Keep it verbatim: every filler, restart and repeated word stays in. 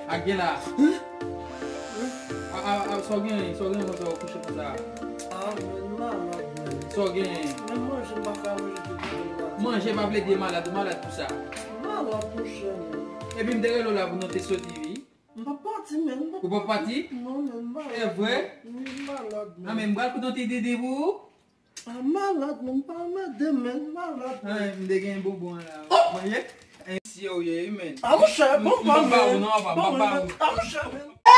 A gen la. A, a, a, sa w gen, sa w gen konsa w kouche konsa? A, men malad, men. Sa w gen? Men manje, m pa ka manje tout jounen la. Manje pa vle di malad, ou malad pou sa. Malad, monchè, men. Epi m te rele w la pou nou te soti, wi. M pa pati, men. Ou pa pati? Non, men, m malad. E vre? Wi, m malad, men. A, men m pral koute yon ti didi pou ou. A, malad, men, m pa anmède, men, m malad, men. Ay, m te gen bonbon an la. Oh! Manje? Ay, si ou ye, men. A, monchè, bon, m pa ba ou non, apa, m pa ba ou. A, monchè, men. Hey!